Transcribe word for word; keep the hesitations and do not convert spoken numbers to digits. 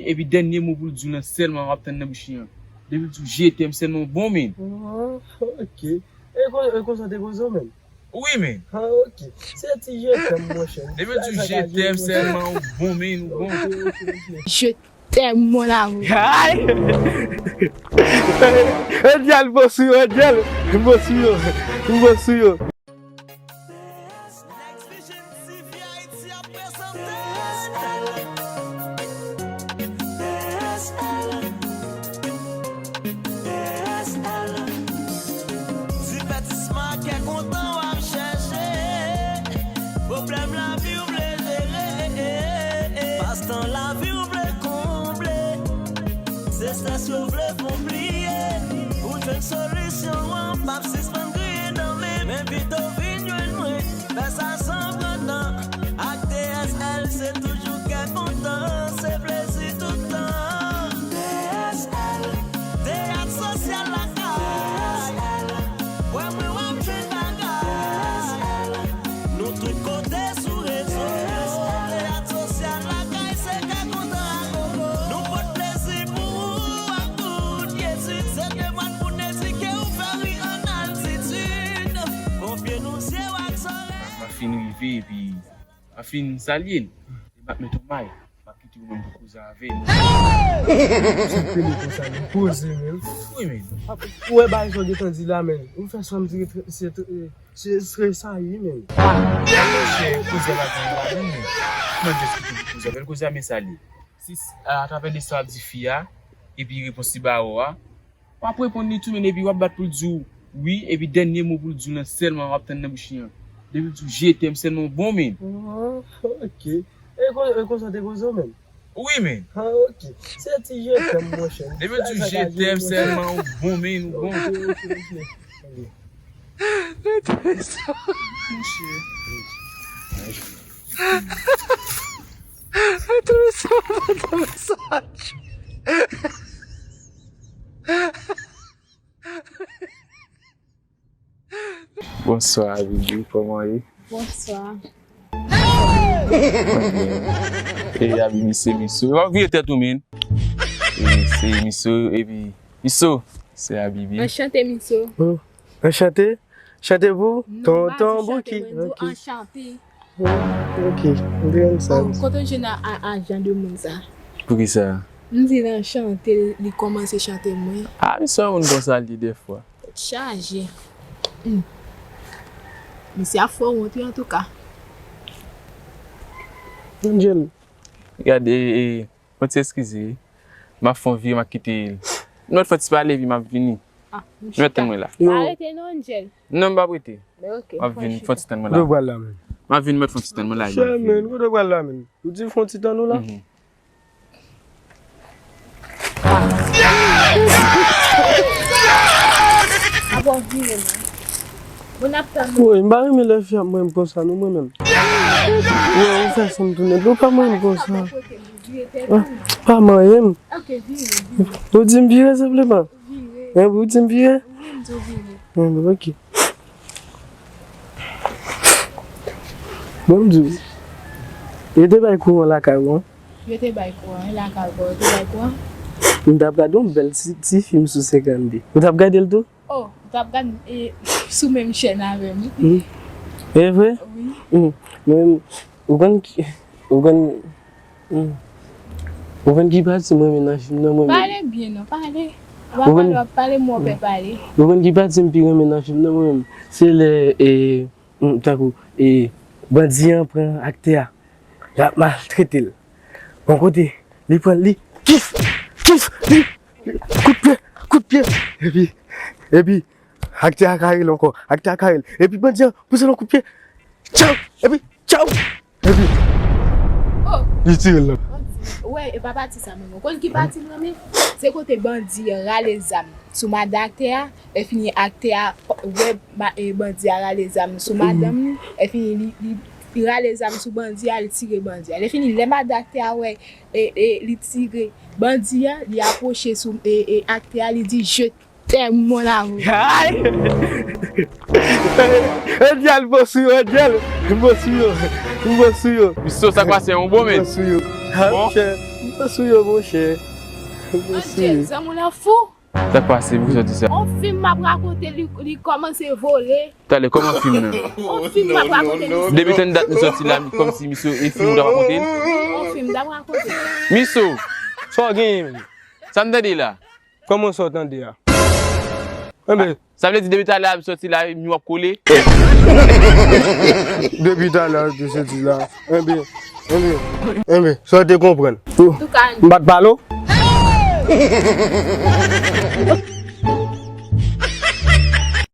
epi dènye mo pou l di w lan sèlman w ap tann nan bouch li an. Depi l di w je t'aime sèlman w bon, men. Ah, ok. E kon, e konsa te poze w, men? Wi, men. Ah, ok. Se ti je t'aime, monchè. Depi l di w je t'aime sèlman w bon, men, w bon. Ok, ok, ok. Je t'aime, mon amour. Ay! Andyèl, bon sou yo, Andyèl. Bon sou yo. Bon sou yo. Next Vision T V Haiti ap prezante. Divètisman kè kontan w ap chèche. Pwoblèm lavi w vle jere. Pastan lavi w vle konble. Se strès yo vle fè w bliye. Pou jwenn solisyon an, p ap sispann griyen dan men. Men pito vin jwenn mwen. Fè sa san pran tan. Ak T S L, se toujou kè kontan, se plezi tout tan. T S L, teyat sosyal lakay. Wè mwen w ap jwenn bagay. Nou tout kote sou rezo. Teyat sosyal lakay, se kè kontan ak gogo. Nou pot plezi pou ou ak tout pyezit. Se devwa n pou n edike w, fè w ri ann altitid. Konfye nou zye w ak zòrèy. M ap fin rive epi m ap fin salye l. Epi m ap met on may. M ap kite ou menm pou koze avè l. Sa k rele konsa, men poze, men. Wi, men. Ou wè bagay sa w gentan di la, men. Ou fè sanble se, se, se, se sa ye, men. Ah, monchè, koze la di la, men. Kòman jès kite pou koze avè l? Koze a men salye. Si, atravè de sa w ap di fi a, epi repons li ba ou a, w ap reponn li tou, men epi w ap bat pou l di w wi, epi dènye mo pou l di w lan sèlman w ap tann nan bouch li an. Depi l di w je t'aime sèlman w bon, men. Ah, ok. E kon, e konsa te poze w, men? Wi, men. Ah, ok. Se ti je t'aime, monchè. Depi l di w je t'aime sèlman w bon, men, w bon. Ok, ok, ok. Ok. Monchè. Mwen twouve sa yon bon mesaj. Bonswa, Abibi, kòman w ye? Bonswa. E Abibi se Miso. W ap vire tèt ou, men. E se Miso, epi Miso, se Abibi. Anchante, Miso. Oh, anchante. Chante pou tonton Bouki. Non, m pa di chante, mwen di w anchante. Ok, m te konn sa. Oh, kote w jwenn a, a, a jan de moun sa? Poukisa? M di l anchante, li kòmanse chante mwen. Ah, misye yon moun konsa li dèfwa. Tèt chaje. Hmm. Misye ap fè w wont, wi, antouka. Angel. Gade, e, e, fò ti eskize, wi. M ap fè yon vire, m ap kite l. Nou mèt fè ti pale, epi m ap vini. Ah, nou mèt tann mwen la. Yo. Pa rete non, Angel. Non, m p ap rete. Men ok. M ap vin, fò ti tann mwen la. Kote w pral la menm? M ap vin, mèt fò ti tann mwen la. Chè, men, kote w pral la menm? Ou di fò ti tann ou la? Mhm. Apa w vire non. Bon, n ap tann ou. Woy, m pa renmen lè fi ap mwen konsa non, mwen menm. Woy, ou fè sanm tounen. Ou pa mwen konsa. Ah, pa manyen m. Ok, vire, vire. Ou di m vire, sanpleman? Vire. Hein, ou di m vire? Wi, m di w vire. Hein, ok. Bon, m di w. Yo te bay kouran lakay ou, hein? Yo te bay kouran, lakay ou, yo te bay kouran? M t ap gade yon bèl ti, ti fim sou senkannde. Ou t ap gade l tou? Oh, ou t ap gade, e, sou menm chèn avè m, wi. Hmm. E vre? Wi. Hmm. Mwen, ou konn ki, ou konn Hmm. Ou konn ki pati m renmen nan fim nan, mwen menm? Pale byen non, pale. W ap pale, w ap pale, mwen pè pale. Ou konn ki pati m pi renmen nan fim nan, mwen menm? Se lè, e, hmm, tankou, e, bandi an pran aktè a, l ap maltrete l. Yon kote, li pran l, li kif, kif, li, li, kout pye, kout pye. Epi, epi, aktè a ka rele ankò, aktè a ka rele. Epi bandi an pouse l yon kout pye. Tchaw! Epi, tchaw! Epi, oh, li tire l nan. Wè, e pa pati sa menm. Ou konn ki pati m renmen? Se kote bandi an rale zam sou madan aktè a, lè fini aktè a wè ma-, e, bandi a rale zam sou madanm li, lè fini li, li, li rale zam sou bandi a, li tire bandi a. Lè fini, lè madan aktè a wè, e, e, li tire bandi a, li apwoche sou, e, e, aktè a, li di, "Je t'aime, mon amour." Ay! Andyèl, bon sou yo, Andyèl. Bon sou yo. Bon sou yo. Misye sa k pase yon bon, men. Bon sou yo. Bon. M pa sou yo, monchè. M pa sou yo. Angel, zanmi w lan fou. Sa k pase, pou sòti sa? On fim m ap rakonte, li, li kòmanse vole. Talè, kòman fim nan? On fim m ap rakonte, misye. Depi tann dat nou sòti la, kòmsi misye e fim ou t ap rakonte? On fim m t ap rakonte. Miso! Sa w genyen menm? Sa m tande la? Kòman sa w tande a? Enben, sa vle di depi talè a m sòti la, m w ap kole? Depi talè a te sòti la. Enben, enben, enben, sa w te konprann? Antouka, m pa t pale w?